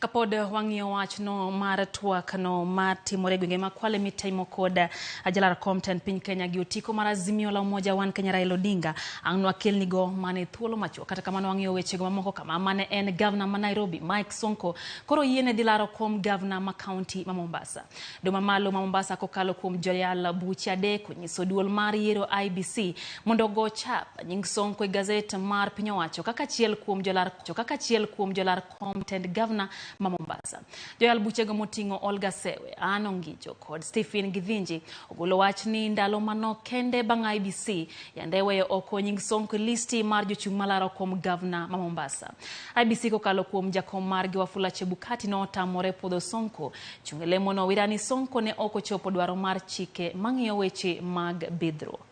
Kapod wang'iyo wachno mar twak no mar timore gwenge ma Kwale mitimo kod jalar kom tend piny Kenya gi otiko mar Azimio la Umoja One Kenya Raila Odinga, ang' nwakelnigo mana e thuolo machuok. Kata kamano wang'iyo wechego mamoko kama mane en gavana ma Nairobi Mike Sonko koro yiene dhi laro kom gavana ma kaunti ma Mombasa. Doho mamalo ma Mombasa kokalo kuom joyal buche adek onyiso duol mar yiero IEBC mondo ogo chap nying Sonko e gazet mar piny owacho kaka achiel kuom jolar kaka achiel kuom jolar kom tend gavana ma Mombasa. Joyal buchego moting'o Olga Sewe, Anne Ongicho kod Stephen Githinji ogolo wach ni ndalo manok kende bang' IEBC yande weyo oko nying Sonko e listi mar jochung' malaro kom gavana ma Mombasa. IEBC kokalo kuom jakom margi Wafula Chebukati notamore puodho Sonko. Chung' e lemono wira ni Sonko ne ok ochopo dwaro mar chike mang'iyo weche mag bidhruok.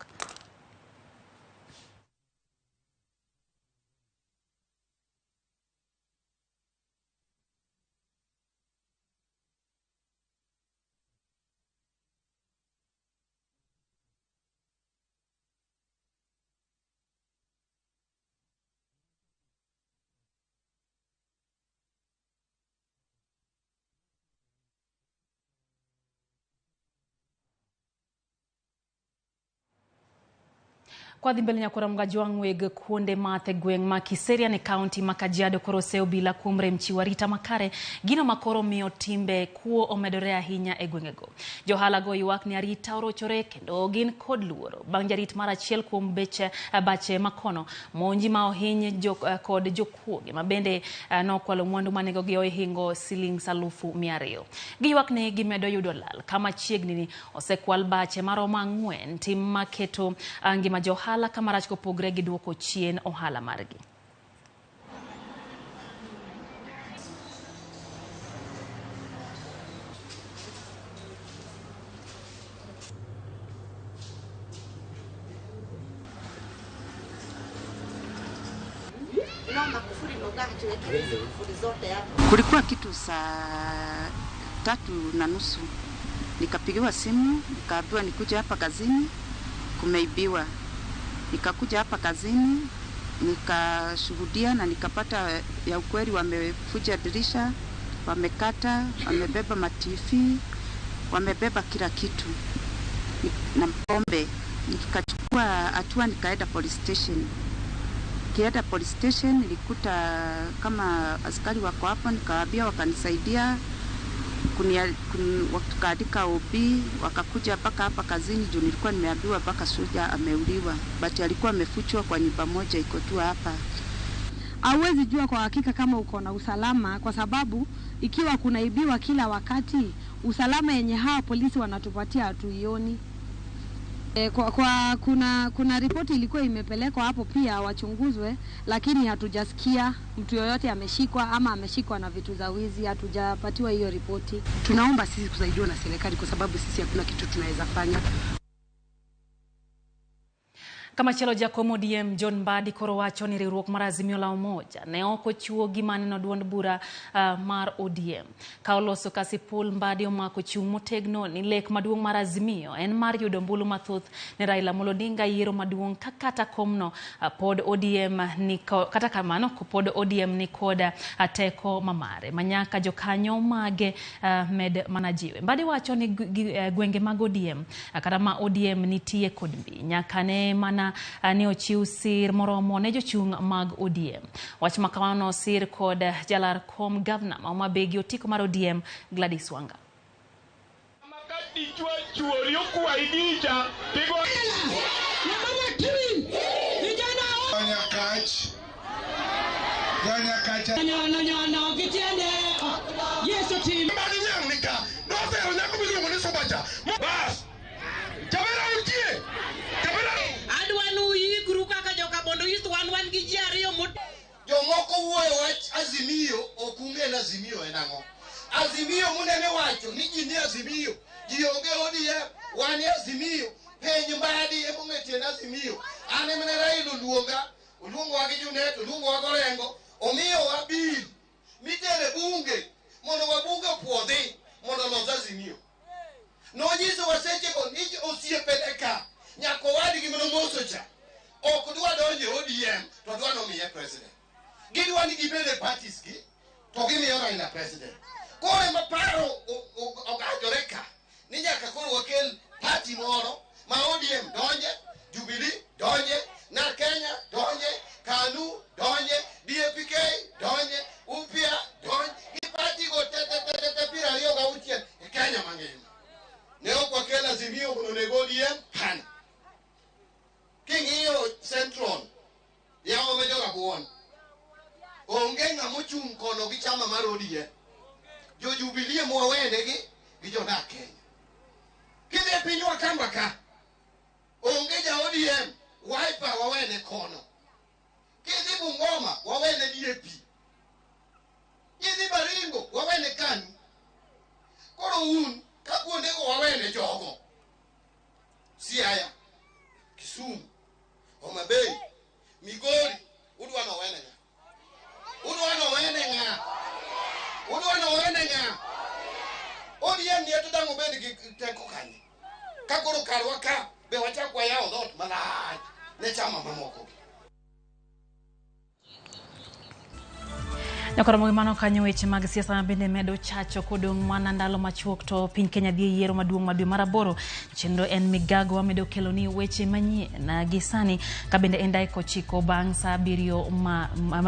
Kwadhi mbele nyakora Mgajwang' weg kuonde math e gweng' ma Kiserian e kaunti ma Kajiado koro oseyo obila kuom rem chiwo arita makare, gino ma koro miyo timbe kuo omedore ahinya e gwengego. Johala go ywak ni arita orochore kendo gin kod luoro bang' jarit mar achiel kuom beche bache makono monji ma ohiny jo, kod jokuoge ma bende nokwalo mwandu manegogi ohingo siling 200,000. Giywak ni gimedo yudo lal kama chiegni ni osekwal bache maromo 4, tim maketo ngima johala kamarach kopogre gi duoko chien ohala margi. Kulikuwa kitu saa 3:30 nikapigiwa simu nikaambiwa nikuje hapa kazini, kumeibiwa. Nikakuja hapa kazini nikashuhudia na nikapata ya ukweli, wamefuja dirisha, wamekata, wamebeba matifi, wamebeba kila kitu na pombe. Nikachukua hatua nikaenda police station. Kienda police station nilikuta kama askari wako hapo, nikawaambia wakanisaidia tukaandika OB, wakakuja mpaka hapa kazini juu nilikuwa nimeambiwa mpaka soja ameuliwa, but alikuwa amefuchwa kwa nyumba moja iko tu hapa. Hauwezi jua kwa hakika kama uko na usalama, kwa sababu ikiwa kunaibiwa kila wakati, usalama yenye hawa polisi wanatupatia hatuioni. Kuna ripoti ilikuwa imepelekwa hapo pia wachunguzwe, lakini hatujasikia mtu yoyote ameshikwa ama ameshikwa na vitu za wizi, hatujapatiwa hiyo ripoti. Tunaomba sisi kusaidiwa na serikali kwa sababu sisi hakuna kitu tunaweza fanya. Kama chielo jakom ODM John Mbadi koro wacho ni riwruok mar Azimio la Umoja ne ok ochiwo gima neno duond bura mar ODM. Ka oloso Kasipul, Mbadi omako chung' motegno ni lek maduong' mar Azimio en mar yudo ombulu mathoth ne Raila Amolo Odinga yiero maduong' ka kata komno pod ODM ni kata kamano pod ODM ni kod teko mamare manyaka jokanyo mage med mana jiwe. Mbadi wacho ni gwenge mag ODM kata ma ODM nitie kod mbi nyaka ne mana ni ochiw sir moromo ne jochung' mag ODM. Wach ma kamano sir kod jalar kom gavana ma Homa Bay gi otiko mar ODM Gladys Wanga. Jomoko wuoyo wach Azimio, ok ung'e ni Azimio en ang'o. Azimio munene wacho ni ji ni Azimio, ji onge ODM, wan e Azimio, penj Mbadi ema ong'e tiend Azimio. An ema ne Raila oluonga, oluongowa gi Junet, oluongowa gi Orengo, omiyowa bill mitere bunge mondo wabunge opuodhi mondo olos Azimio. Nonyisowa sechego ni osiepene ka nyaka owadgi manomoso cha ok dwa donjo e ODM to dwa nomiye president. Gidwa ni gibed e parties gi, To gimiyo Raila president. Koro ema paro ogajore ka ni nyaka koro wakel party moro ma ODM donje, Jubilee donje, Narc Kenya donje, KANU donje, DAPK donje, UPIA donje, gi party go te te te te te 26 e Kenya mangima. Ne ok wakel Azimio mondo onego ODM, hana. King'iyo Central, yawa ma jorabuon, onge ng'ama ochung' kono gi chama mar ODM. Jo Jubilee mwawenegi gi jo Narc Kenya. Kidhi e pinywa Kamba ka, onge ja ODM, Wiper wawene kono. Kidhi Bungoma, wawene DAP. Kidhi Baringo, wawene KANU. Koro un, ka kuondego wawene jogo. Siaya, Kisumu, Homa Bay, Migori, udwa nowene ng'a? Udwa nowene ng'a? Udwa nowene ng'a? ODM ni to dang' obed gi teko kanye? Ka koro karwa ka, be wachak wayawo dhoot malach ne chama mamoko gi. Nyakoromo mano kanyo weche mag siasa ma bende medo chacho kodong' mana ndalo machuok to piny Kenya dhi e yiero maduong' ma dwe mar 8. Chenro en migago wamedo kelo ni weche manyien gi sani ka bende en dakika 9 bang' saa 7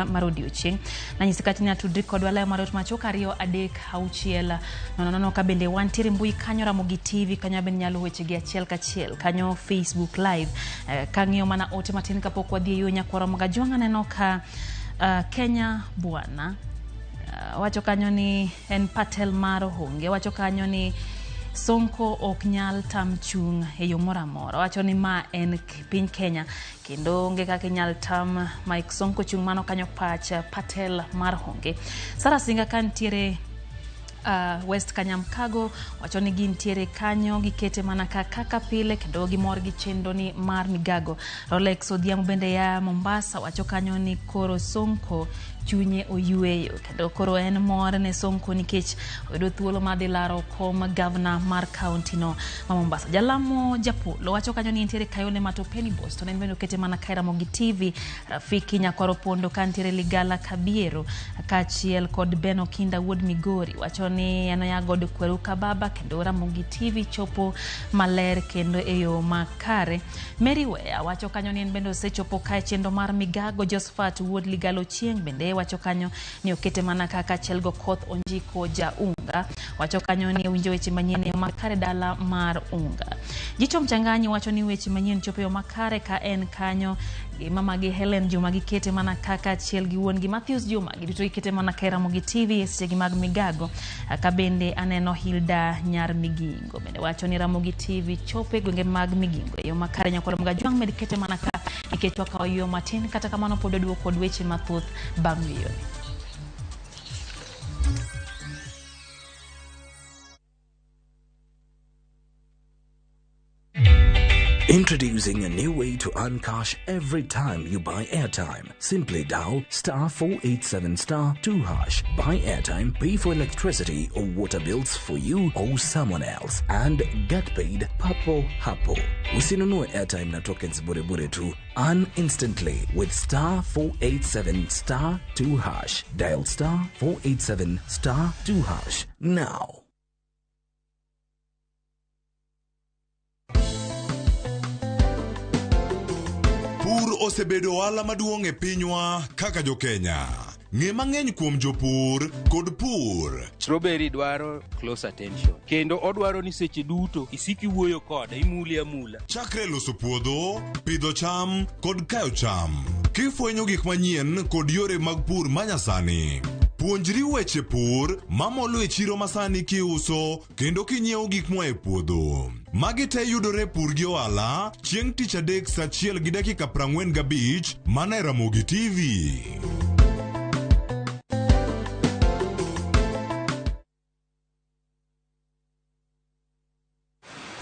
mar odiochieng'. Nanyisi kata ni atudri kodwa layo mar ot machuok 2 3 6 0 0 ka bende wantiere mbui kanyo Ramogi TV kanyo bende nyalo weche gi achiel kachiel kanyo Facebook live. Kang'iyo mana ote matin kapok wadhi e yo nyakwara Magajwang' aneno ka Kenya Bwana wacho kanyo ni en Patel mar Ohonge, wacho kanyo ni Sonko ok nyal tam chung' e yo moro amora. Wacho ni ma en piny Kenya kendo onge kaka inyal tam Mike Sonko chung' mano kanyo pach Patel mar Honge. Sarah Singa ka nitiere West Kanyamkago wacho ni gintiere kanyo gikete mana kaka pile kendo gimor gi chenro ni mar migago. Rolex Odhiambo bende ya Mombasa wacho kanyo ni koro Sonko chunye oyueyo kendo koro en mor ne Sonko nikech oyudo thuolo mar dhi laro kom gavana mar kaunti no ma Mombasa. Jalamo Japolo wacho kanyo ni entiere Kayole Matopeni Boston en bende okete mana ka Ramogi TV. Rafiki Nyakwaro Pondo ka ntiere Ligala Kabiero kaachiel kod Ben Okinda wuod Migori wacho ni en oya god Kweru Kababa kendo Ramogi TV chopo maler kendo e yo makare. Mary Wea wacho kanyo ni en bende osechopo kae chenro mar migago. Josephat wuod Ligalo Chieng' bende wacho kanyo ni okete mana kaka achiel go Koth Onjiko Jaunga wacho kanyo ni winjo weche manyien e yo makare dala mar Unga. Jicho Mchanganyi wacho ni weche manyien chopo e yo makare ka en kanyo gi mama gi Helen Juma gikete mana kaka achiel gi wuon gi Matthews Juma giduto gikete mana ka Ramogi TV e seche gi mag migago. Ka bende aneno Hilda Nyar Migingo bende wacho ni Ramogi TV chopo e gwenge mag Migingo e yo makare. Nyakwar Mgajwang' med kete mana ka nikech wakawo yo matin, kata kamano pod waduogo kod weche mathoth bang' yweyo. Introducing a new way to earn cash every time you buy airtime. Simply dial *487 *2#, buy airtime, pay for electricity or water bills for you or someone else, and get paid papo hapo. Usinunue airtime na tokens bure bure tu. Earn instantly with *487 *2#. Dial *487 *2# now. Pur osebedo ohala maduong' e pinywa kaka jo-Kenya. Ng'e mang'eny kuom jopur kod pur. Strawberry dwaro close attention. Kendo odwaro ni seche duto isik iwuoyo kode, imule amula. Chakre loso puodho, pidho cham kod kayo cham. Kifwenyo gik manyien kod yore mag pur manyasani. Puonjri weche pur mamolo e chiro masani kiuso kendo kinyiewo gik moa e puodho. Magi te yudore Pur gi Ohala chieng' tich adek saa 1:45 mana e Ramogi TV.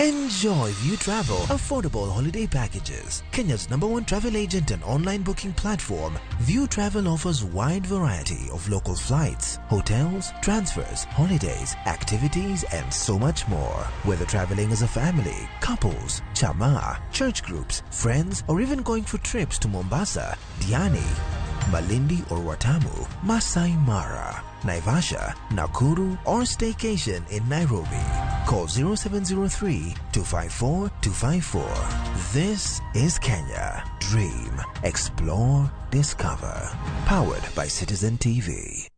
Enjoy View Travel affordable holiday packages. Kenya's #1 travel agent and online booking platform, View Travel offers wide variety of local flights, hotels, transfers, holidays, activities, and so much more. Whether traveling as a family, couples, chama, church groups, friends, or even going for trips to Mombasa, Diani, Malindi or Watamu, Masai Mara, Naivasha, Nakuru, or staycation in Nairobi. Call 0703 254 254. This is Kenya. Dream, explore, discover. Powered by Citizen TV.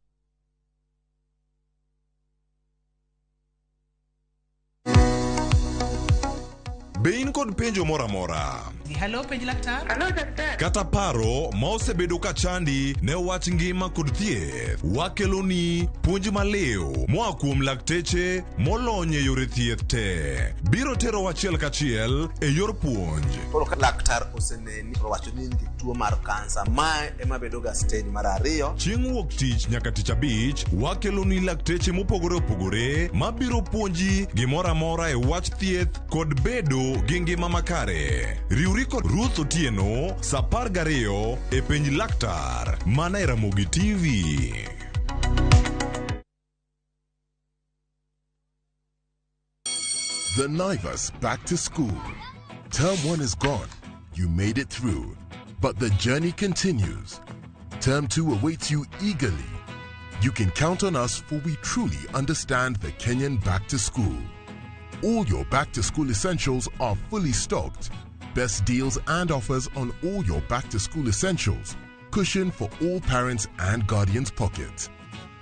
Be in kod penjo moro amora? Hello, penj laktar. Hello, daktari. Kata paro ma osebedo ka chandi ne wach ngima kod thieth, wakeloni puonj maliw moa kuom lakteche molony e yore thieth te. Biro tero achiel kachiel e yor puonj. Koro ka laktar oseneni to owacho ni in gi tuo mar kansa, mae ema bedo ga stage mar ariyo. Chieng' wuok tich nyaka tich abich, wakeloni lakteche mopogore opogore mabiro puonji gimoro amora e wach thieth kod bedo gi ngima makare. Riwri kod Ruth Otieno sa 12 e penj laktar mana e Ramogi TV. The Naivas Back to School. Term 1 is gone. You made it through. But the journey continues. Term 2 awaits you eagerly. You can count on us, for we truly understand the Kenyan back to school. All your back to school essentials are fully stocked. Best deals and offers on all your back to school essentials. Cushion for all parents and guardians' pockets.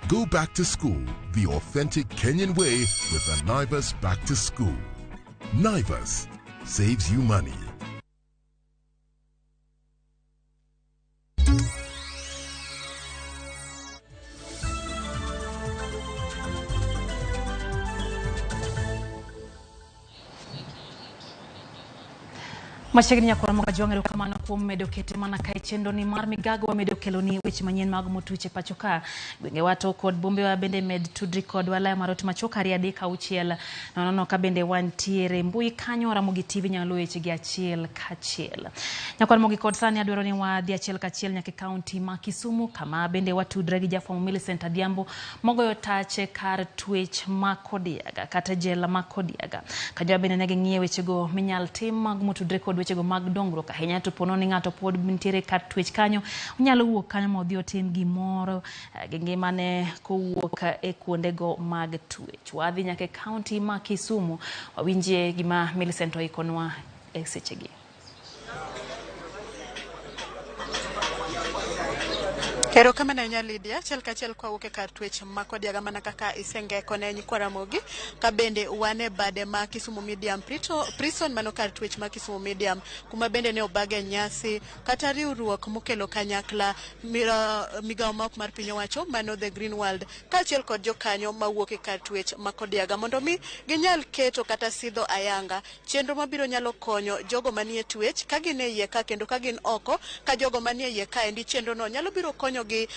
Go back to school the authentic Kenyan way with the Naivas Back to School. Naivas saves you money. Machiegni nyakora Moga erokamano kuom medo kete mana kae chenro ni mar migago wamedo keloni weche manyien mag motuch e pacho ka gwengewa to kod bombewa bende med tudri kodwa laya mar ot machuok 2 3 6 nonono ka bende wantiere mbui kanyo Ramogi TV nyalo weche gi achiel kachiel. Nyakwar Mogi kod sani adwaro ni wadhi achiel kachiel nyaka e kaunti ma Kisumu kama bende watudre gi jafwambo Millicent Adhiambo mogoyo tache kar twech ma Kodiaga kata jela ma Kodiaga. Kanyo bende ne ging'iye wechego minyal tim mag motudre kod wechego mag dongruok ahinya to pono ni ng'ato pod nitiere kar twech kanyo onyalo wuok kanyo ma odhi otim gimoro gi ngimane kowuok e kuondego mag twech. Wadhi nyaka e kaunti ma Kisumu wawinjie gima Millicent oikonwa e sechegi. Erokamano ahinya Lydia, achiel kachiel kwawuok e kar twech ma Kodiaga mana kaka isengeko ne nyikwa Ramogi, ka bende wan e bade ma Kisumu Medium Prison, mano kar twech ma Kisumu Medium, kuma bende ne obage nyasi kata riwruok mokelo kanyakla migawo ma ok mar piny owacho mano The Green World, kaachiel kod jokanyo mawuok e kar twech ma Kodiaga mondo mi ginyal keto kata sidho ayanga chenro mabiro nyalo konyo jogo manie twech ka gin e iye ka kendo ka gin oko, ka jogo manie iye kaendi chenro no nyalo biro konyo gi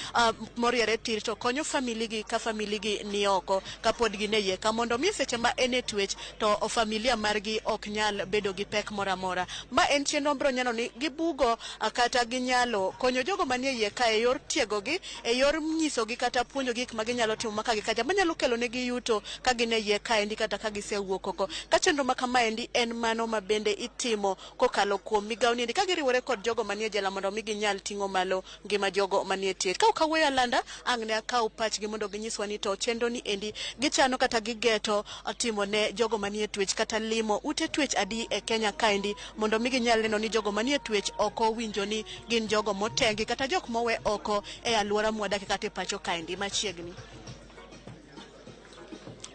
moriere tir to konyo famili gi ka famili gi ni oko kapod gin e iye ka, mondo mi seche ma en e twech to familia margi ok nyal bedo gi pek moro amora. Ma en chenro mabiro neno ni gibugo kata ginyalo konyo jogo manie iye ka e yor tiegogi, e yor nyisogi kata puonjogi gik ma ginyalo timo ma ka gi kacha manyalo kelo negi yuto ka gin e iye kaendi kata ka gisewuok oko. Ka chenro ma kamaendi en mano ma bende itimo kokalo kuom migawo niendi ka giriwore kod jogo manie jela mondo mi ginyal ting'o malo ngima jogo manie twech. Ka ok awuoyo alanda, ang' ne akaw pachgi mondo ginyiswa ni to chenro ni endi gichano kata gigeto timo ne jogo manie twech kata limo ute twech adi e Kenya kaendi mondo mi ginyal neno ni jogo manie twech ok owinjo ni gin jogo motengi kata jok mowe oko e alwora mwadake kata e pacho kaendi machiegni.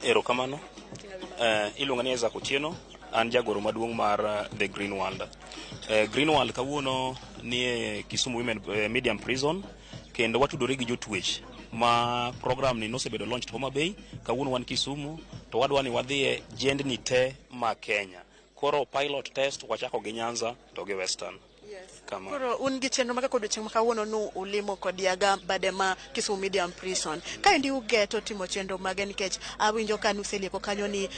Erokamano. Iluonga ni Isaac Otieno, an jagoro maduong' mar The Green World. Green World kawuono nie Kisumu Women Medium Prison kendo watudore gi jotwech ma program ni nosebedo launched Homa Bay, kawuono wan Kisumu to wadwa ni wadhiye jendni te ma Kenya. Koro pilot test wachako gi Nyanza to gi Western. Kama. Koro un gi chenro maka odiochieng' ma kawuono nu ulimo Kodiaga bade ma Kisumu Medium Prison. Kaendi ugeto timo chenro mage nikech awinjo ka nuselieko kanyo ni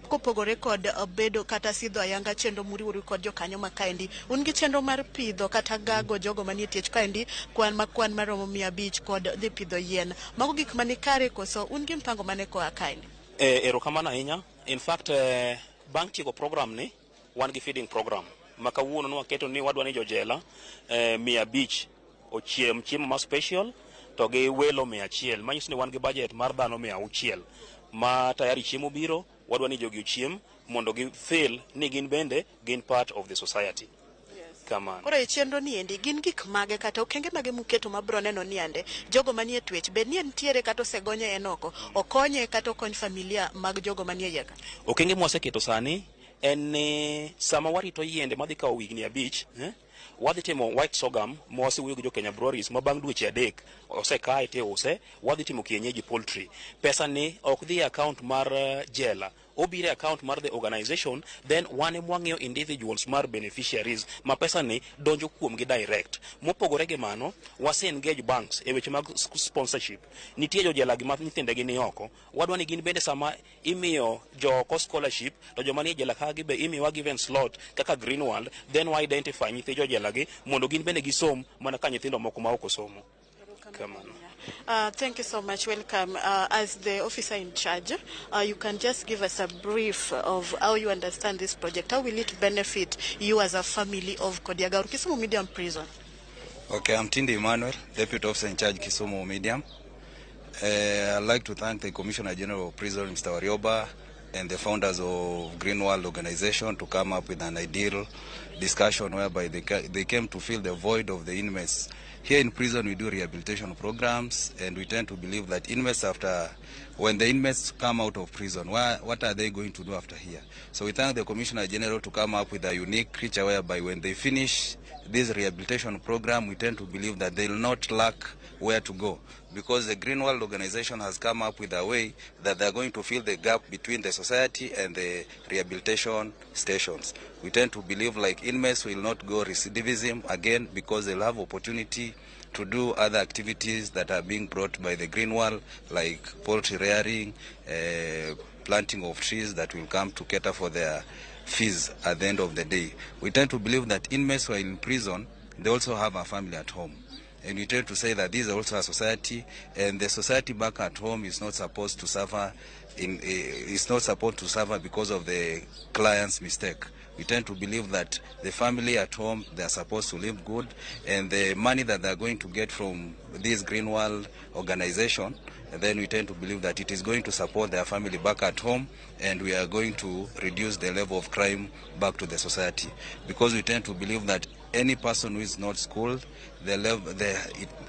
kopogore kod bedo kata sidho ayanga chenro muriworu kod jokanyo ma kaendi, un gi chenro mar pidho kata gago jogo manie twech kaendi kwan ma kwan maromo 500 kod dhi pidho yien. Mago gik mani kare koso un gi mpango mane koa kaendi? Erokamano ahinya. In fact, bang' tieko program ni, wan gi feeding program ma kawuono nwaketo ni wadwa ni jojela 500 ochiem chiemo ma special. to gi welo 100, manyiso ni wan gi budget mar dhano 600 ma tayari chiemo biro. Wadwa ni jogi ochiem mondo gi feel ni gin bende gin part of the society. Kamano. Koro e chenro ni endi gin gik mage kata okenge mage muketo mabiro neno ni ande jogo manie twech, bed ni entiere kata osegonye en oko, okonye kata okony familia mag jogo manie iye ka? Okenge mwaseketo sani en ni sama warito yiende madhi kawo higni 5, wadhi timo white sorghum mawasewuoyo gi jo Kenya Breweries, ma bang' dweche 3 osekae tiuse. Wadhi timo kienyeji poultry. Pesa ni ok dhi e account mar jela, obiro e account mar the organization, then wan ema wang'iyo individuals mar beneficiaries ma pesa ni donjo kuomgi direct. Mopogore gi mano, wase engage banks e weche mag sponsorship. Nitie jojela gi ma nyithindegi ni oko, wadwa ni gin bende sama imiyo jooko scholarship to joma nie jela ka gi be imiyowa given slot kaka Green World, then wa identify nyithi jojela gi mondo gin bende gisom mana ka nyithindo moko ma ok osomo. Kamano. Thank you so much. Welcome. As the officer in charge, you can just give us a brief of how you understand this project. How will it benefit you as a family of Kodiaga or Kisumu Medium Prison? Okay, I'm Tindi Emmanuel, Deputy Officer in Charge, Kisumu Medium. I'd like to thank the Commissioner General of Prison, Mr. Warioba, and the founders of Green World Organization to come up with an ideal discussion whereby they came to fill the void of the inmates. Here in prison, we do rehabilitation programs, and we tend to believe that inmates after, when the inmates come out of prison, what are they going to do after here? So we thank the Commissioner General to come up with a unique creature whereby when they finish this rehabilitation program, we tend to believe that they'll not lack where to go, because the Green World Organization has come up with a way that they're going to fill the gap between the society and the rehabilitation stations. We tend to believe like inmates will not go recidivism again because they'll have opportunity to do other activities that are being brought by the Green World, like poultry rearing, planting of trees that will come to cater for their fees at the end of the day. We tend to believe that inmates who are in prison, they also have a family at home. And we tend to say that this is also a society, and the society back at home is not supposed to suffer is not supposed to suffer because of the client's mistake. We tend to believe that the family at home, they are supposed to live good, and the money that they are going to get from this Green World organization, and then we tend to believe that it is going to support their family back at home, and we are going to reduce the level of crime back to the society. Because we tend to believe that any person who is not schooled,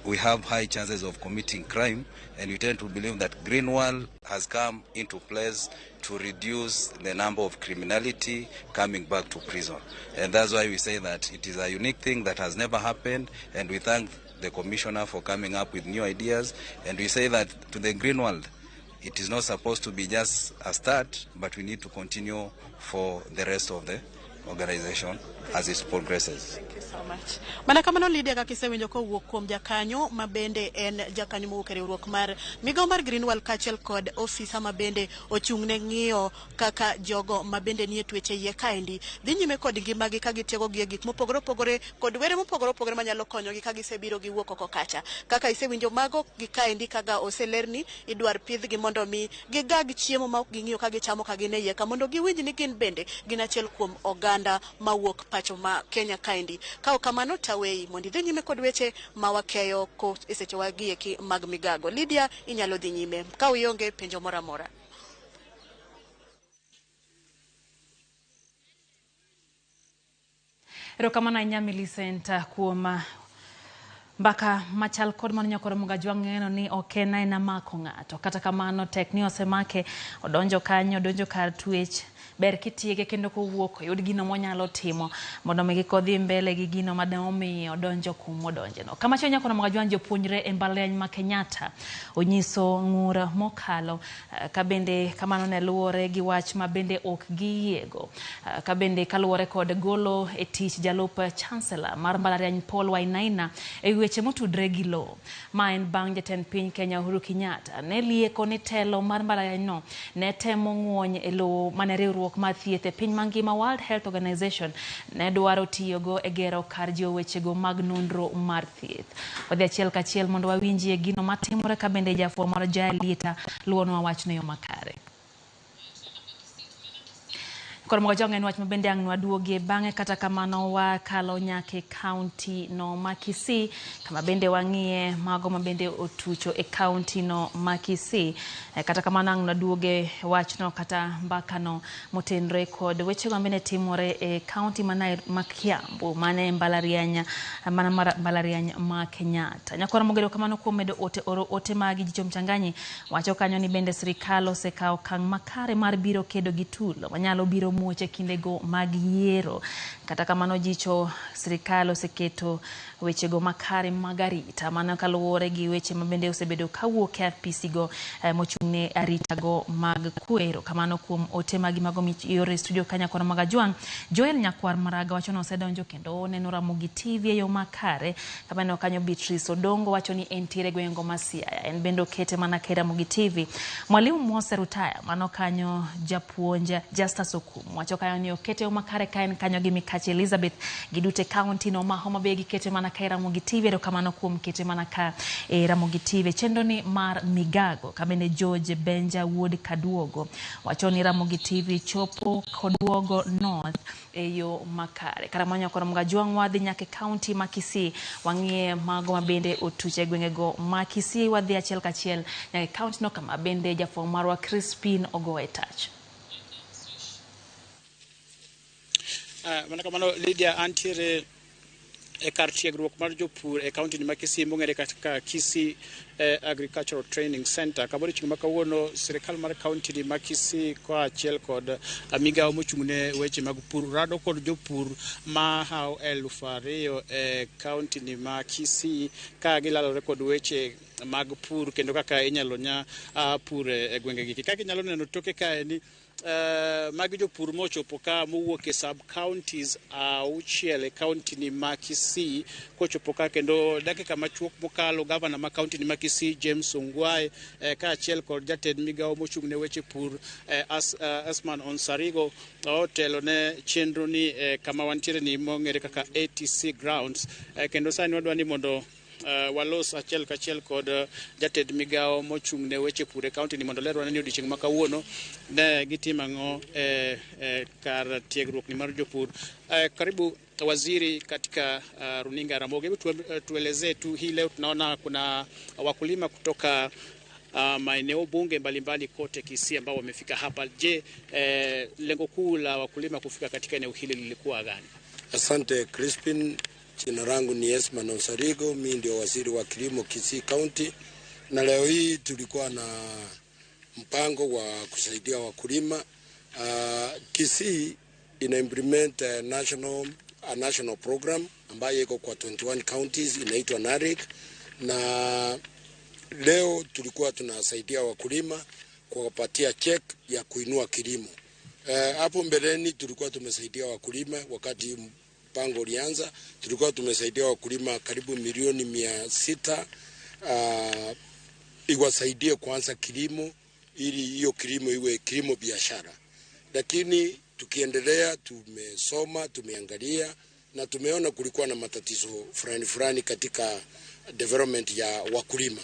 we have high chances of committing crime, and we tend to believe that Green World has come into place to reduce the number of criminality coming back to prison. And that's why we say that it is a unique thing that has never happened, and we thank the commissioner for coming up with new ideas. And we say that to the Green World, it is not supposed to be just a start, but we need to continue for the rest of the organization as it progresses. Thank you so much. Mana kamano Lydia, kaka isewinjo kowuok kuom jakanyo ma bende en jakanyo mowuok e riwruok mar migawo mar Green World kaachiel kod ofisa ma bende ochung' ne ng'iyo kaka jogo ma bende nie twech e iye kaendi dhi nyime kod ngimagi ka gitiegogi e gik mopogore opogore kod were mopogore opogore manyalo konyogi ka gisebiro giwuok oko kacha. Kaka isewinjo mago gi kaendi kaka oselerni, idwar pidhgi mondo mi gigag chiemo ma ok ging'iyo ka gichamo ka gin e iye ka, mondo giwinj ni gin bende gin achiel kuom oganda mawuok pacho ma Kenya kaendi. Ka ok kamano taweyi mondo idhi nyime kod weche ma wakeyo ko e seche wagi eki mag migago. Lydia, inyalo dhi nyime ka ionge penjo moro amora. Erokamano ahinya Millicent kuom mbaka machal kod mano. Nyakoro Mugajwang' ng'eno ni ok en aena mako ng'ato, kata kamano tek ni osemake, odonjo kanyo, odonjo kar twech, ber kitieke kendo kowuok oyud gino monyalo timo mondo mi kik odhi mbele gi gino mane omiyo odonjo kumodonjeno. Kamachielo Nyakoro Mugajwang', jopuonjre e mbalariany ma Kenyatta onyiso ng'ur mokalo ka bende kamano ne luwore gi wach ma bende ok giyiego, ka bende kaluwore kod golo e tich jalup chancellor mar mbalariany Paul Wainaina e weche motudre gi lowo. Ma en bang' jatend piny Kenya Uhuru Kenyatta ne lieko ni telo mar mbalariany no ne temo ng'wony e lowo mane riwruok mar thieth e piny mangima World Health Organization ne dwaro tiyogo e gero kar jiwo wechego mag nonro mar thieth. Wadhi achiel kachiel mondo wawinjie gino matimore ka bende jafwambo mar Jael Lieta luwonwa wachno e yo makare. Koro Mugajong en wach mabende ang' nwaduogie bang'e, kata kamano wakalo nyaka e kaunti no ma Kisii, kama bende wang'iye mago mabende otucho e kaunti no ma Kisii. Kata kamano ang' nwaduoge wachno kata mbakano motenre kod wechego mabende timore e kaunti ma Kiambu, mane mbalariany mana mar mbalariany ma Kenyatta. Nyakwar Mogedo, kamano kuom medo ote oro ote magi. Jicho Mchanganyi wacho kanyo ni bende sirikal osekawo okang' makare mar biro kedo gi tulo manyalo biro muoch e kindego mag yiero. Kata kamano jicho sirikal oseketo wechego makare mag arita, mano kaluwore gi weche mabende osebedo kawuok e apisi go mochung' ne arita go mag kwero. Kamano kuom ote magi mago mioro e studio ka Nyakwar Magajwang'. Joel Nyakwar Maraga wacho ni osedonjo kendo oneno Ramogi TV e yo makare. Kamano kanyo Beatrice Odongo wacho ni entiere gweng'go ma Siaya, en bende okete mana ka Ramogi TV. Mwalimu Mose Rutaya mano kanyo japuonj Justus Okumu wacho kanyo ni okete yo makare ka en kanyo gi Mikachi Elizabeth gidute kaunti no ma Homa Bay, gikete mana ka e Ramogi TV. Erokamano kuom kete mana ka e Ramogi TV. Chenro ni mar Migago kabende George Benja wuod Kaduogo wacho ni Ramogi TV chopo Koduogo North e yo makare. Karamanyo Nyakwar Mgajwang' wadhi nyaka e kaunti ma Kisii wang'iye mago mabende otuch e gwengego ma Kisii. Wadhi achiel kachiel nyaka e kaunti no kama bende jafwambo marwa Crispin ogoye tach. Mana kamano Lydia, antiere e kar tiegruok mar jopur e kaunti ma Kisii mong'ere kaka Kisii Agricultural Training Center. Kama odiochieng' ma kawuono sirikal mar kaunti ma Kisii kaachiel kod migawo mochung' ne weche mag pur rado kod jopur mahawo 2000 e kaunti ni ma Kisii ka gilalore kod weche mag pur kendo kaka inyalo nya pur e gwenge gi. Kaka inyalo neno toke kaeni, magi jopur mochopo ka mowuok e sub counties auchiel e kaunti ni ma Kisii kochopo ka kendo dakika machuok mokalo gavana ma kaunti ni ma Kisii James Ongwae kaachiel kod jatend migawo mochung' ne weche pur Asman Onsarigo otelo ne chenro ni kama wantiere ni mong'ere kaka ATC grounds, kendo sani wadwa ni mondo walos achiel kachiel kod jatend migawo mochung' ne weche pur e kaunti ni mondo olerwa ni odiochieng' ma kawuono ne gitimo ang'o e kar tiegruok ni mar jopur. Karibu waziri katika runinga ya Ramogi. Hebu tuelezee tu hii leo tunaona kuna wakulima kutoka maeneo bunge mbalimbali kote Kisii ambao wamefika hapa. Je, lengo kuu la wakulima kufika katika eneo hili lilikuwa gani? Asante Crispin. Jina langu ni Esman Onsarigo, mimi ndio waziri wa kilimo Kisii County, na leo hii tulikuwa na mpango wa kusaidia wakulima. Kisii ina implement a national program ambayo iko kwa 21 counties inaitwa NARIC, na leo tulikuwa tunasaidia wakulima kwa kupatia check ya kuinua kilimo. Hapo mbeleni tulikuwa tumesaidia wakulima wakati mpango ulianza, tulikuwa tumesaidia wakulima karibu milioni 600 iwasaidie kuanza kilimo ili hiyo kilimo iwe kilimo biashara. Lakini tukiendelea, tumesoma, tumeangalia na tumeona kulikuwa na matatizo fulani fulani katika development ya wakulima,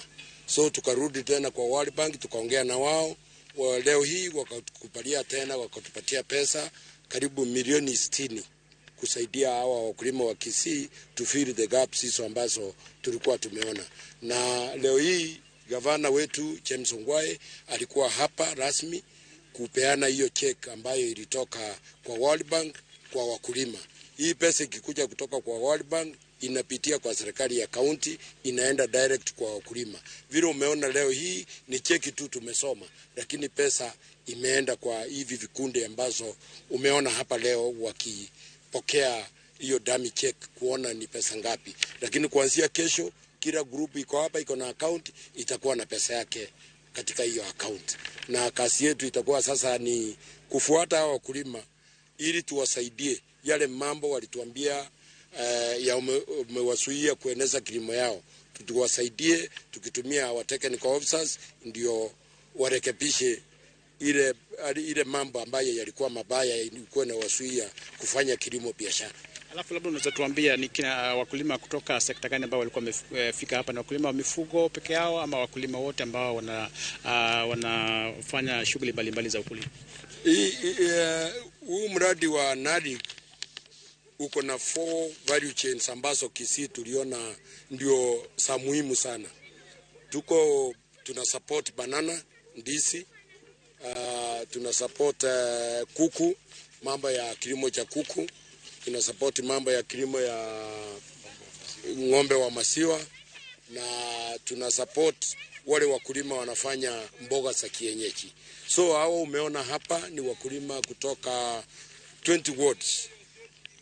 so tukarudi tena kwa World Bank tukaongea na wao wa leo hii wakatukubalia tena wakatupatia pesa karibu milioni 60 kusaidia hawa wakulima wa Kisii to fill the gaps hizo ambazo tulikuwa tumeona. Na leo hii gavana wetu James Ongwae alikuwa hapa rasmi kupeana hiyo check ambayo ilitoka kwa World Bank kwa wakulima. Hii pesa ikikuja kutoka kwa World Bank inapitia kwa serikali ya kaunti, inaenda direct kwa wakulima. Vile umeona leo hii ni cheki tu tumesoma, lakini pesa imeenda kwa hivi vikundi ambazo umeona hapa leo wakipokea hiyo dummy check kuona ni pesa ngapi. Lakini kuanzia kesho kila group iko hapa iko na account itakuwa na pesa yake katika hiyo account, na kazi yetu itakuwa sasa ni kufuata hawa wakulima ili tuwasaidie yale mambo walituambia ya umewazuia kueneza kilimo yao, tuwasaidie tukitumia our technical officers ndio warekebishe ile mambo ambayo yalikuwa mabaya ilikuwa inawazuia kufanya kilimo biashara. Alafu labda unaweza tuambia ni kina wakulima kutoka sekta gani ambao walikuwa wamefika hapa? Ni wakulima wa mifugo peke yao ama wakulima wote ambao wanafanya shughuli mbalimbali za ukulima? Huu mradi wa NARIC uko na 4 value chains ambazo Kisii tuliona ndio za muhimu sana. Tuko tuna support banana, ndizi, tuna support kuku, mambo ya kilimo cha kuku, tuna support mambo ya kilimo ya ng'ombe wa maziwa, na tuna support wale wakulima wanafanya mboga za kienyeji. So hao umeona hapa ni wakulima kutoka 20 wards,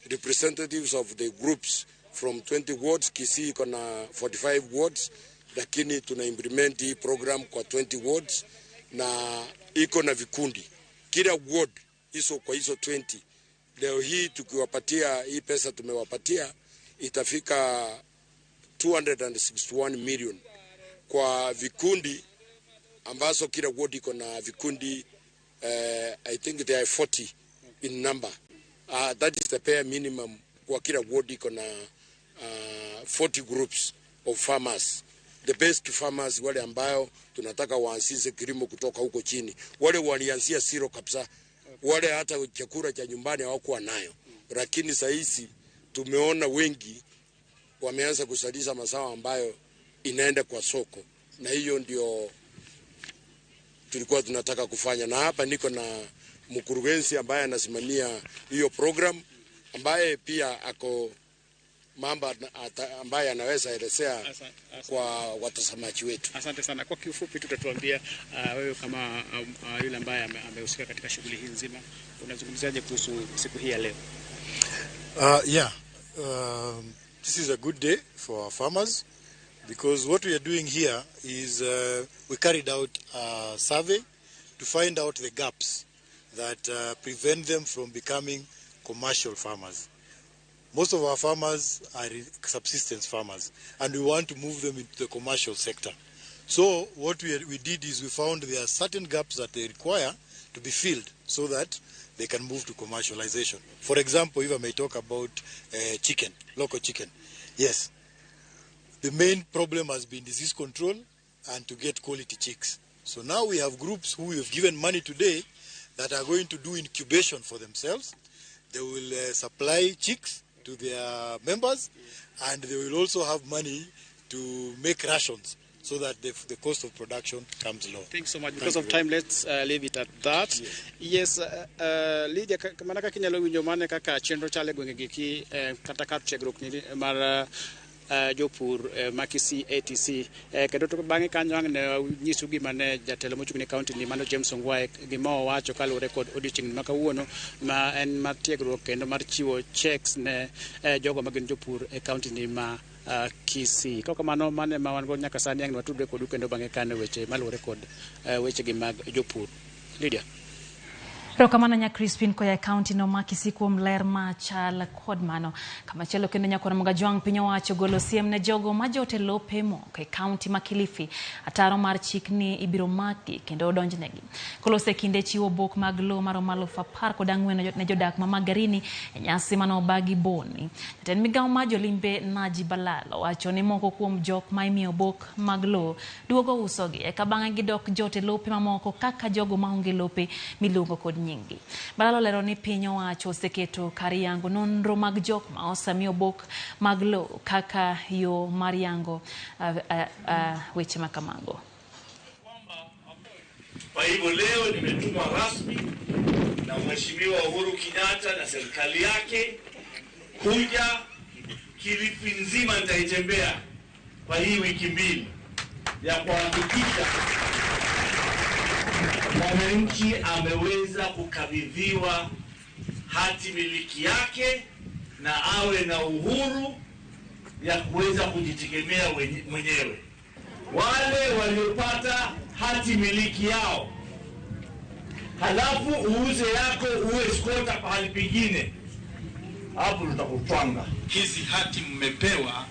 representatives of the groups from 20 wards. Kisii iko na 45 wards, lakini tuna implement hii program kwa 20 wards na iko na vikundi kila ward hizo kwa hizo 20. Leo hii tukiwapatia hii pesa tumewapatia itafika 261 million kwa vikundi ambazo kila ward iko na vikundi, I think they are 40 in number. That is the bare minimum kwa kila ward iko na 40 groups of farmers. The best farmers wale ambayo tunataka waanzishe kilimo kutoka huko chini. Wale walianzia zero kabisa. Wale hata chakula cha nyumbani hawakuwa nayo. Lakini saa hizi tumeona wengi wameanza kuzalisha mazao ambayo inaenda kwa soko, na hiyo ndio tulikuwa tunataka kufanya. Na hapa niko na mkurugenzi ambaye anasimamia hiyo program, ambaye pia ako mambo ambaye anaweza elezea kwa watazamaji wetu. Asante sana. Kwa kiufupi tutatuambia wewe kama yule ambaye amehusika katika shughuli hii nzima, unazungumziaje kuhusu siku hii ya leo? This is a good day for our farmers, because what we are doing here is we carried out a survey to find out the gaps that prevent them from becoming commercial farmers. Most of our farmers are subsistence farmers, and we want to move them into the commercial sector. So what we did is we found there are certain gaps that they require to be filled so that they can move to commercialization. For example, if I may talk about chicken, local chicken. Yes, the main problem has been disease control and to get quality chicks. So now we have groups who we have given money today that are going to do incubation for themselves. They will supply chicks to their members, and they will also have money to make rations so that the cost of production comes low. Thanks so much. Because of time, let's leave it at that. Yes, Lydia, mana kaka inyalo winjo mane kaka chenro chalo e gwenge gi kata kar tiegruok ni mar jopur ma Kisii ATC, kendo to bang'e kanyo ang' ne nyisu gima ne jatelo mochung' ne kaunti ni mano James Ongwae gima owacho kaluwore kod odiochieng' ma kawuono ma en mar tiegruok kendo mar chiwo checks ne jogo ma gin jopur e kaunti ni ma Kisii. Kok kamano mane ma wan go nyaka sani ang' watudre kodu kendo bang'e kanyo weche maluwore kod weche gi mag jopur. Lydia. Erokamano nya Crispin koya e kaunti no ma Kisii kuom ler machal kod mano. Kamachielo kendo nyakwar Mogajwang' piny owacho golo siem ne jogo ma jote lope moko e kaunti ma Kilifi. Ataro mar chik ni ibiro maki kendo odonjnegi. Kolose kinde chiwo bok mag lowo maromo 14,000 ne jodak ma Magarini e nyasi mane obagi Boni. Jatend migawo mar jolimbe Naji Balal owacho ni moko kuom jok ma imiyo bok mag lowo duogo usogi eka bang'e gidok jote lope mamoko kaka jogo maonge lope miluongo kod nying. Balal olero ni piny owacho oseketo kar yango nonro mag jok ma osemi obok mag lowo kaka yo mar yango weche makamago. Kwa hivyo leo nimetumwa rasmi na Mheshimiwa Uhuru Kenyatta na serikali yake kuja Kilifi nzima, nitaitembea kwa hii wiki mbili ya kuhakikisha mwananchi ameweza kukabidhiwa hati miliki yake na awe na uhuru ya kuweza kujitegemea mwenyewe. Wale waliopata hati miliki yao halafu uuze yako uwe squatter pahali pengine, hapo tutakutwanga. Hizi hati mmepewa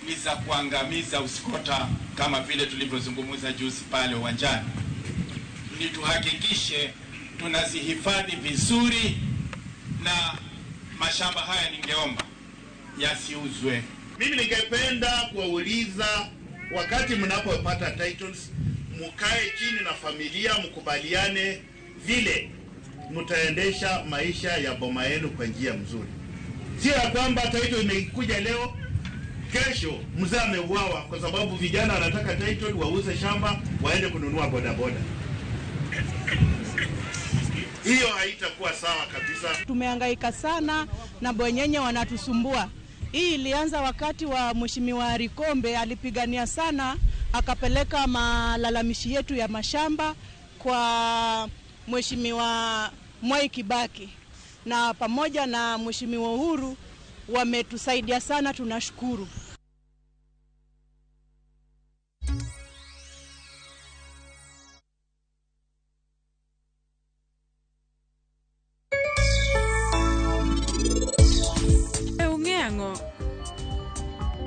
ni za kuangamiza uskota kama vile tulivyozungumza juzi pale uwanjani. Ni tuhakikishe tunazihifadhi vizuri, na mashamba haya ningeomba yasiuzwe. Mimi ningependa kuwauliza, wakati mnapopata titles, mkae chini na familia mkubaliane vile mtaendesha maisha ya boma yenu kwa njia mzuri. Sio ya kwamba title imekuja leo, kesho mzee ameuawa kwa sababu vijana wanataka title, wauze shamba waende kununua bodaboda. Hiyo haitakuwa sawa kabisa. Tumehangaika sana na bwenyenye wanatusumbua. Hii ilianza wakati wa Mheshimiwa Rikombe, alipigania sana, akapeleka malalamishi yetu ya mashamba kwa Mheshimiwa Mwai Kibaki, na pamoja na Mheshimiwa Uhuru wametusaidia sana, tunashukuru.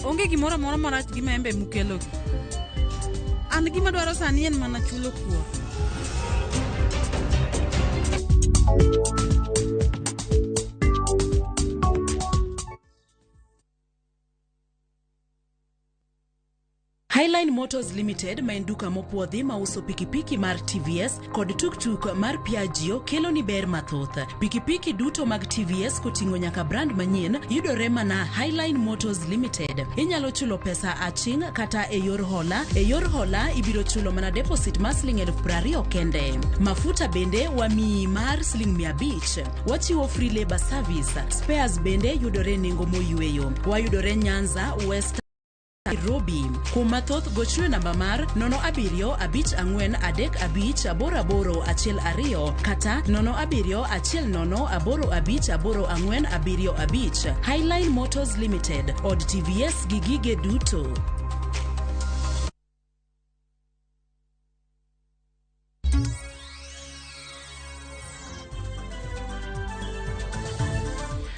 Onge gimoro amora marach gi maembe mukelogi. An gima dwaro sani en mana chulo kuor. Highline Motors Limited ma en duka mopuodhi mauso pikipiki mar TVS kod tuktuk mar Piaggio kelo ni ber mathoth. Pikipiki duto mag TVS koting'o nyaka brand manyien yudore mana Highline Motors Limited. Inyalo chulo pesa aching' kata e yor hola. E yor hola ibiro chulo mana deposit mar siling 20,000 kende. Mafuta bende wamiyi mar siling 500. Wachiwo free labor service. Spares bende yudore nengo moyweyo. Wayudore Nyanza, West Nairobi. Kuom mathoth gochne namba mar 07 54 35 88 12 kata 07 10 85 84 75. Highline Motors Limited, od TVS gi gige duto.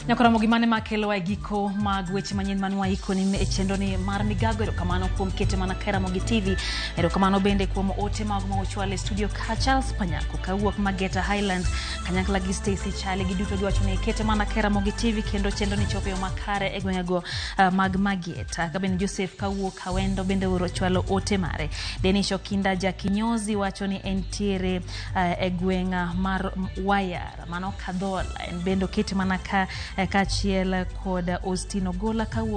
Nyakoromo gimane makelo e giko mag weche manyien manwa ikoni e chenro ni mar migago. Erokamano kuom kete mana ka Ramogi TV. Erokamano bende kuom ote mag ma ochwal e studio ka Charles Panyako kawuok Mageta Highlands kanyakla gi Stacy Charlie giduto giwacho ni kete mana ka Ramogi TV kendo chenro ni chopo e yo makare e gwengego mag Mageta. Ka bende Joseph kawuok Kawendo bende ochwalo ote mare. Denish Okinda Jakinyozi wacho ni entiere e gweng' mar Wayar mano Kadhola en bende okete mana ka kaachiel kod Austin Ogola kawuok